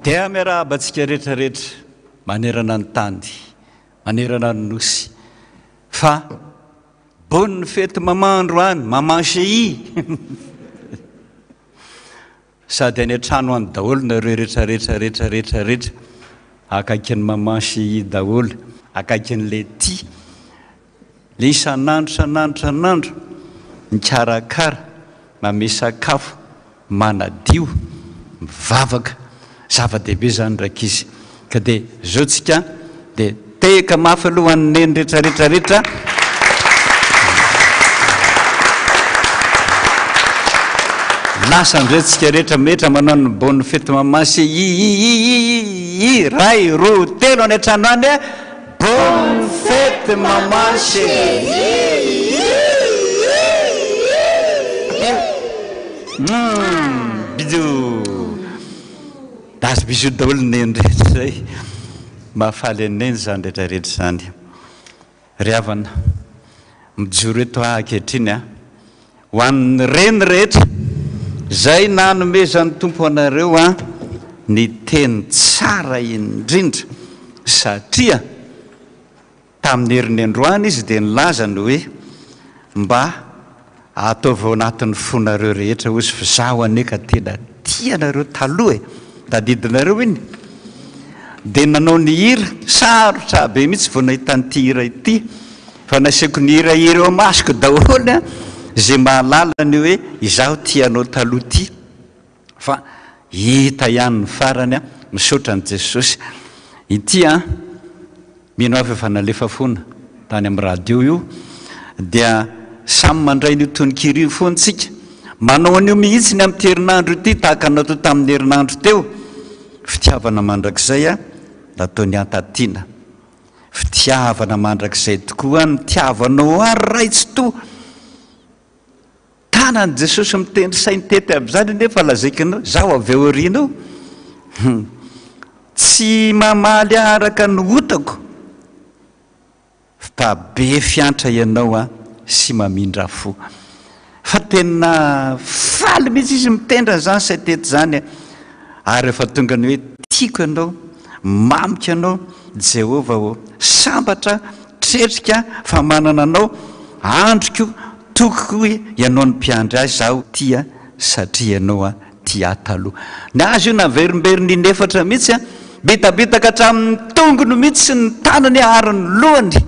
Dia miarahaba antsika rehetra rehetra manerana ny tany, manerana ny nosy fa bonne fête maman androany, maman chérie. Sady any an-trano any daholo nareo rehetra rehetra rehetra rehetra rehetra, akaikin'ny maman chérie daholo, akaikin'ilay tia. Le isan'andro isan'andro isan'andro mikarakara, manome sakafo, manadio, mivavaka, zava-dehibe zany rankizy. Ka dia zao tsika dia tehaka mafy aloha ho an'i Neny rehetra rehetra rehetra. Lasa amizay tsika rehetra metra manao ny bonne fete maman sy i i i i i i ray roa telo any an-trano any a. Bonne fête maman chérie. Bisous. Dazo bisous daholo neny rehetra zay. Mahafaly an'i neny izany rehetra rehetra izany. Ry havana, mijoro eto aho ankehitriny a. Ho an'ny reny rehetra izay nanomezan'ny Tompo anareo ny teny tsara indrindra satria tamin'ny heriny androany Izy dia nilaza ny hoe mba ataovy ao anatin'ny fonareo rehetra hozy f'izaho anie ka tena tia anareo taloha e! Tadidinareo iny? Dia nanao ny hira, sarotra be mihitsy vao nahita an'ity hira ity Fa nasehoko nihirahira eo amasoko daholo an, izay mahalala ny hoe izaho tia anao taloha ity fa hita ihany ny farany an, misaotra an'i Jesosy. Ity an, mino aho fa efa nalefa foana tany amin'ny radio io, dia samy mandray an'io tononkira io foana tsika, manao an'io mihitsy ny amin'ity herinandro ity tahaka ny natao tamin'ny herinandro teo, fitiavana mandrakizay an, nataon'i Antatiana. Fitiavana mandrakizay tokoa ny nitiavanao ahy Ray Tsitoha. Tanan'i Jesosy mitendry saintety amin'izany anefa lazaiko anao, izaho avy ao aoriana ao. Hum. Tsy mamaly ahy araka ny otako, fa be fiantra ianao an, sy mamindra fo. Fa tena faly mihitsy izy mitendry an'izany saintety izany an. Ary rehefa tonga ny hoe tiako ianao, mamiko ianao, Jehovah ô, sambatra, tretrika fa manana anao, andriko, tokiko ianao ny mpiandry ahy, zaho tia satria ianao a tia ahy taloha. Ny azy io naverimberiny inefatra mihitsy an, bitabitaka hatramin'ny tongony mihitsy sy ny tanany ary ny lohany,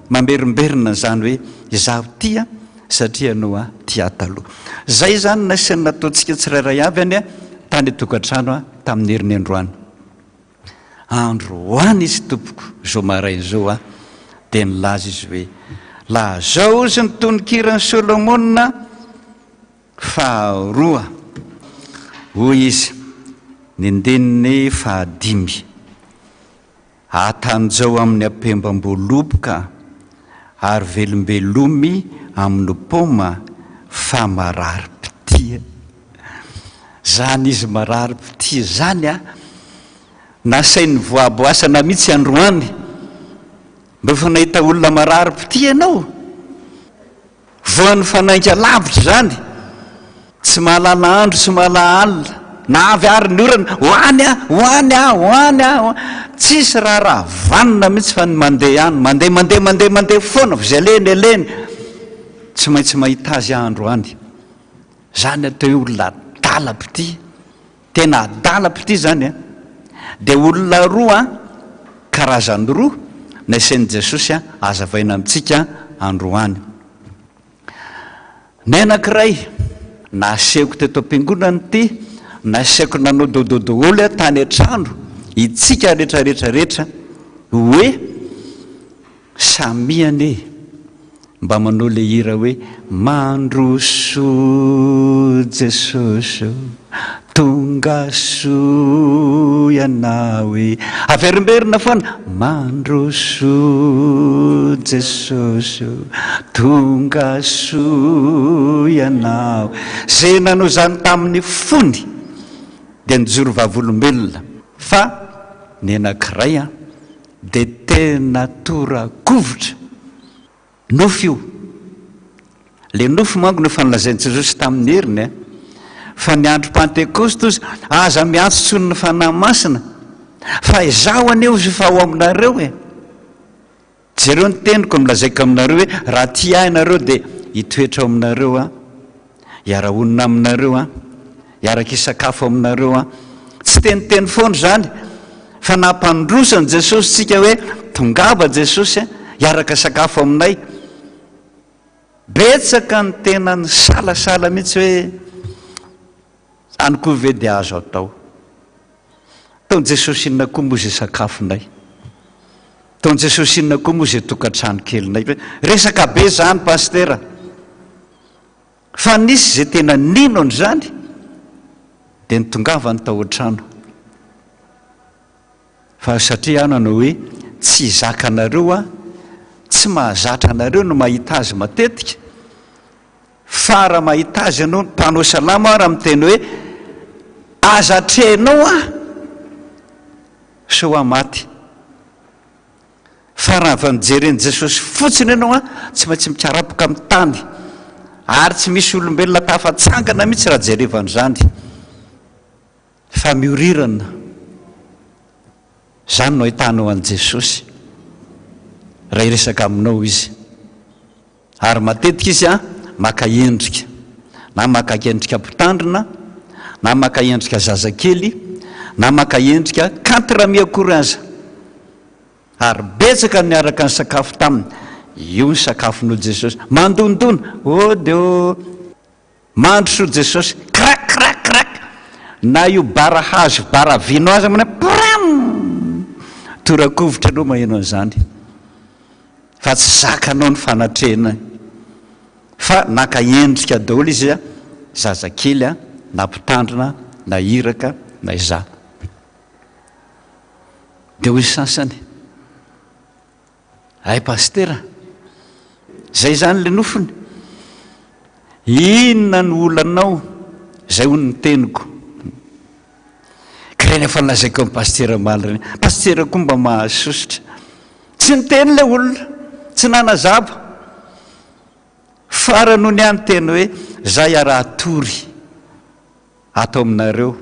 mamerimberina an'izany hoe izaho tia satria ianao a tia ahy taloha. Zay izany nasiany nataontsika tsirairay avy anie tany an-tokantrano a tamin'ny heriny androany. Androany izy tompoko izao maraina izao a dia nilaza izy hoe lazao ozy ny tononkiran'i Solomona faharoa hoy izy ny andininy fahadimy Atanjao amin'ny ampembam-boaloboka ary velombelomy amin'ny paoma fa marary-pitia. Zany izy marary-pitia zany a! Nasainy voaboasana mihitsy androany. Mba efa nahita olona marary-pitia ianao? Voan'ny fanainga lavitra izany, tsy mahalala andro tsy mahalala alina, na avy ary ny orana, ho any aho, ho any aho, ho any aho, tsisy raharaha vanona mihitsy fa ny mandeha ihany, mandeha mandeha mandeha mandeha foana fa izay alehany alehany, tsy maintsy mahita azy aho androany. Izany atao hoe olona adala mpitia. Tena adala mpitia izany an! Dia olona roa an, karazany roa, nasain'i Jesosy hazavaina amintsika androany. Ny anankiray, nasehoko teto am-piangonana ity, nasaiko nanao dododoholy aho tany an-trano, itsika rehetra rehetra rehetra, hoe, Samia anie mba manao le hira hoe Mandrosoa Jesosy ô, tonga soa Ianao e. Averimberina foana, Mandrosoa Jesosy ô, tonga soa Ianao. Ze nanao izany tamin'ny fony dia nijoro vavolombelona fa ny anankiray an, Dia tena tora-kovitra. Nofy io. Le nofy manko no efa nolazain'i Jesosy tamin'ny heriny a. Fa ny andro Pantekosta ozy, aza miantso intsony ny Fanahy Masina, fa Izaho anie ozy fa ao aminareo e! Jereo ny teniko nolazaiko aminareo hoe raha tia ahy nareo dia hitoetra ao aminareo aho, hiara-honina aminareo aho, hiaraka hisakafo aminareo aho. Tsy teniteny foana izany fa nampandroso an'i Jesosy tsika hoe tongava Jesosy hiaraka sakafo aminay. Betsaka ny tena nisalasala mihitsy hoe Izany koa ve dia azo atao? Ataon'i Jesosy inona koa moa izay sakafonay? Ataon'i Jesosy inona koa moa izay tokantrano kelinay? Resaka be izany Pasitera. Fa nisy izay tena nino an'izany dia nitongavany tao an-trano. Fa satria aho nanao hoe tsy zakanareo aho, tsy mahazatra anareo no mahita azy matetika, Fa raha mahita azy ianao, mpanao salamo aho raha miteny hoe, Aza atrehinao aho, sao aho maty. Fa raha vao mijery an'i Jesosy fotsiny ianao an, tsy maintsy mikarapoka amin'ny tany. Ary tsy misy olombelona tafatsangana mihitsy raha jerevana izany. Fa miorirana. Izany no ahitanao an'i Jesosy, raha hiresaka aminao Izy. Ary matetika izy maka endrika, na maka endrika mpitandrina, na maka endrika zazakely, na maka endrika kantirami akory aza. Ary betsaka ny niaraka nisakafo taminy. Io ny sakafon'o Jesosy. Mandondona, ody ô! Mandroso Jesosy, crac crac crac! Na io bara hazo, bara vino aza manao pram! Torakovitra aloha maheno an'izany. Fa tsy zakanao ny fanatrehana fa naka endrika daholo izy zazakely a, na mpitandrina, na iraka, na izaho. Dia hoy sasany, Hay pasitera, zay izany le nofiny? Inona no olanao? Zay hono ny teniko. Ka ireny efa nolazaiko an'i pasitera omaly ireny. Pasitera koa mba mahasosotra. Tsy niteny ilay olona, tsy nanazava. Farany hono aho niteny hoe za hiara-hatory ato aminareo.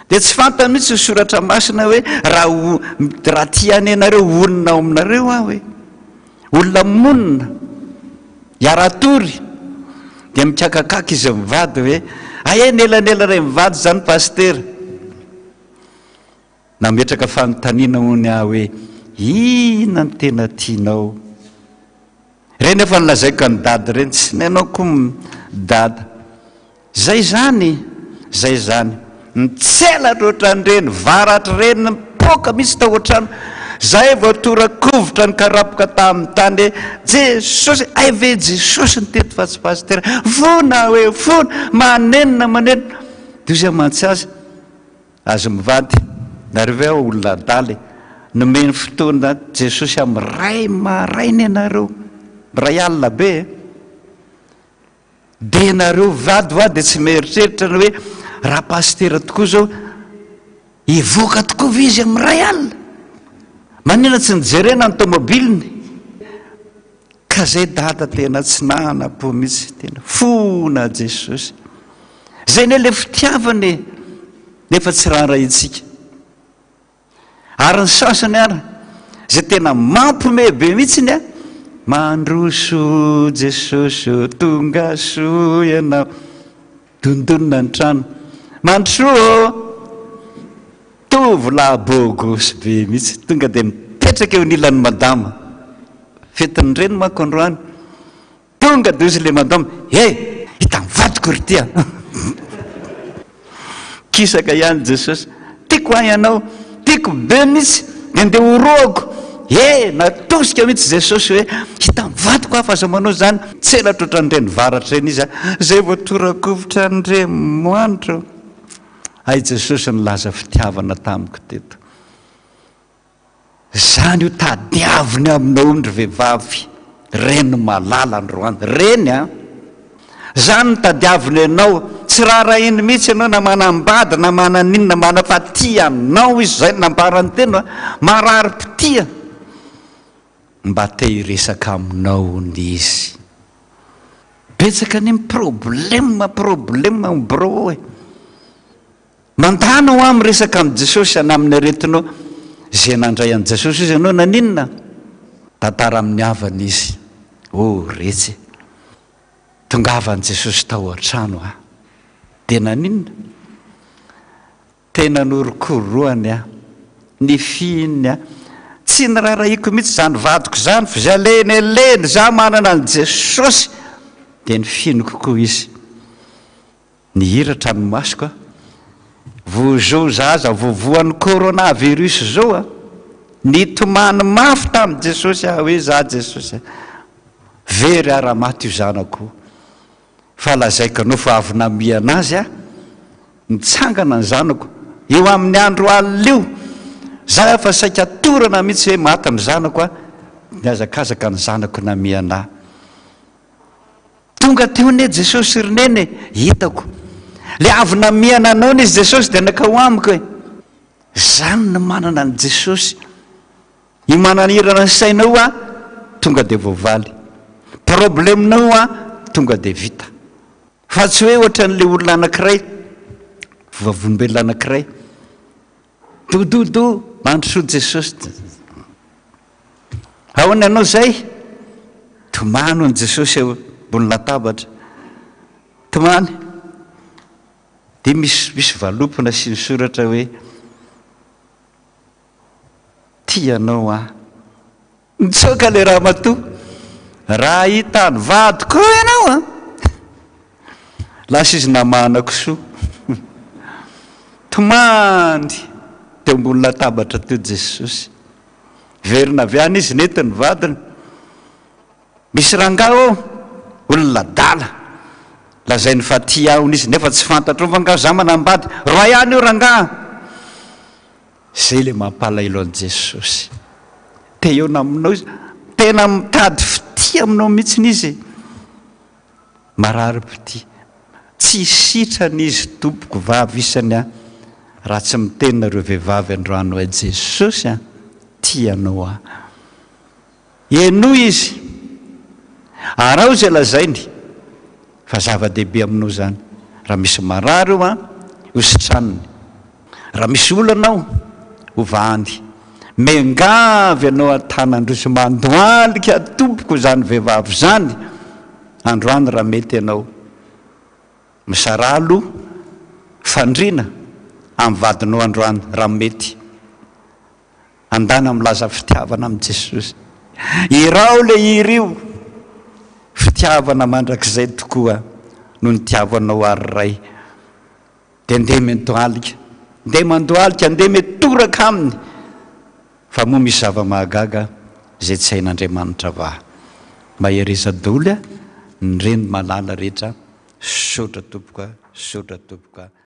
Dia tsy fantany mihitsy ny soratra masina hoe raha raha tia any ianareo honina ao aminareo aho e. Olona monina, hiara-hatory. Dia mikakakaka izy mivady hoe aia ny elanelanay mivady izany pasitera. Nametraka fanontaniana hono aho hoe inona no tena tianao? Ireny efa nolazaiko an'i Dada ireny, tsy nenao koa Dada. Zay izany, zay izany. Nitselatra ohatran'ireny varatra ireny, nipoaka mihitsy tao an-trano. Zay vao tora-kovitra nikarapoka tamin'ny tany hoe Jesosy, hay ve Jesosy no teto fa tsy Pasitera. Fona hoe fona, manenina manenina. Dia hoy izy mantsy azy, Azy mivady, nareo ve aho olona adala e? Nomeny fotoana Jesosy amin'ny ray maraina ianareo, miray alina be e! Dia nareo vady va dia tsy mieritreritra ny hoe raha pasitera tokoa izao hivoaka tokoa ve izy amin'ny ray alina? Maninona tsy nijerena ny tomobiliny? Ka zay dada tena tsy nanam-po mihitsy, tena fona Jesosy. Zay anie le fitiavana e, nefa tsy raharahintsika. Ary ny sasany ara, zay tena mampime be mihitsy a, mandroso Jesosy ô, tonga soa ianao. Dondonina ny trano. Mandrosoa ô! Tovolahy beau gosse be mihitsy, tonga dia mipetraka eo anilan'i madama. Fetin'ny reny manko androany. Tonga dia hozy ilay madama, He! Hitan'ny vadiko ry ty a! Kisaka ihany Jesosy, Tiako ahy ianao, tiako be mihitsy, dia ndeha horohako. He! Natosika mihitsy Jesosy hoe, Hitan'ny vadiko aho fa aza manao izany. Tselatra ohatran'ireny varatra ireny izy a! Izay vao tora-kovitra Andriamanitra ô! Hay Jesosy nilaza fitiavana tamiko teto. Zany io tadiaviny aminao io ry vehivavy reny malala androany reny a! Zany no tadiaviny anao, tsy raharahiany mihitsy ianao na manambady na mananinona mana fa tia anao izy zay no nambarany teny a! Marary mpitia mba te hiresaka aminao hono izy. Betsaka anie ny problème problème ao birao ao e. Mandana hoa miresaka amin'i Jesosy ana amin'ny aretinao. Izay nandray an'i Jesosy izy ianao naninona? Tantara amin'ny havana izy. Oh retsy e. Tongavan'i Jesosy tao an-trano aho. Dia naninona? Tena norokoroany aho. Nifihininy aho. Tsy niraharahiako mihitsy izany vadiko izany fa izay alehiny alehiny, izaho manana an'i Jesosy. Dia nifihiniko koa izy. Nihiratra ny masoko aho. Vao izao zaza vao voan'ny corona virus izao a! Nitomany mafy tamin'i Jesosy aho hoe za Jesosy a! Very aho raha maty io zanako io. Fa lazaiko anao fa avy namihana azy aho, nitsangana ny zanako. Eo amin'ny andro alina io, za efa saika torana mihitsy hoe maty ny zanako a! Nihazakazaka ny zanako namihana ahy. Tonga teo anie Jesosy ry Neny e! Hitako. Le avy namihana anao anie izy Jesosy dia nankao amiko e! Zany ny manana an'i Jesosy. Io manahirana ny sainao io an, tonga dia voavaly. Problème-nao io an, tonga dia vita. Fa tsy hoe ohatran'le olona anankiray, vavolombelona anankiray, Dododo, mandrosoa Jesosy. Ahoana ianao izay? Tomany hono Jesosy eo ambony latabatra. Tomany. Dia misy misy valopy nasiany soratra hoe tia anao aho. Nitsoaka ilay ramatoa. Raha hahita ny vadiko eo ianao an! Lasa izy namahana kisoa. Tomany teo ambony latabatra teo Jesosy. Niverina avy any izy nety ny vadiny. Misy rangahy ao, olona adala. Lazainy fa tia ahy hono izy nefa tsy fantatrao fa angaha za manambady. Roahy any io rangahy! Zay le mampalahelo an'i Jesosy. Te hihaona aminao izy, tena mitady fitia aminao mihitsiny izy e. Marary mpitia. Tsy sitrana izy tompoko vavy isany a, raha tsy miteny nareo vehivavy androany hoe Jesosy a, tia anao aho. Henoy izy. Araho izay lazainy fa zava-dehibe aminao izany. Raha misy marary eo an, ho sitraniny. Raha misy olana ao, ho vahany. Miangavy anao an-tanan-droa sy mandohalika tompoko izany vehivavy izany androany raha mety ianao. Misaraha aloha fandriana amin'ny vadinao androany raha mety. Andana milaza fitiavana amin'i Jesosy. Iraho le hira io. Fitiavana mandrakizay tokoa no nitiavanao ahy ry Ray. Dia ndeha mentohalika, ndeha mandohalika, ndeha mitoraka aminy. Fa moa misy zava-mahagaga izay tsy hain'Andriamanitra va? Mahereza daholo a, ny reny malala rehetra, sotra tompoko a, sotra tompoko a.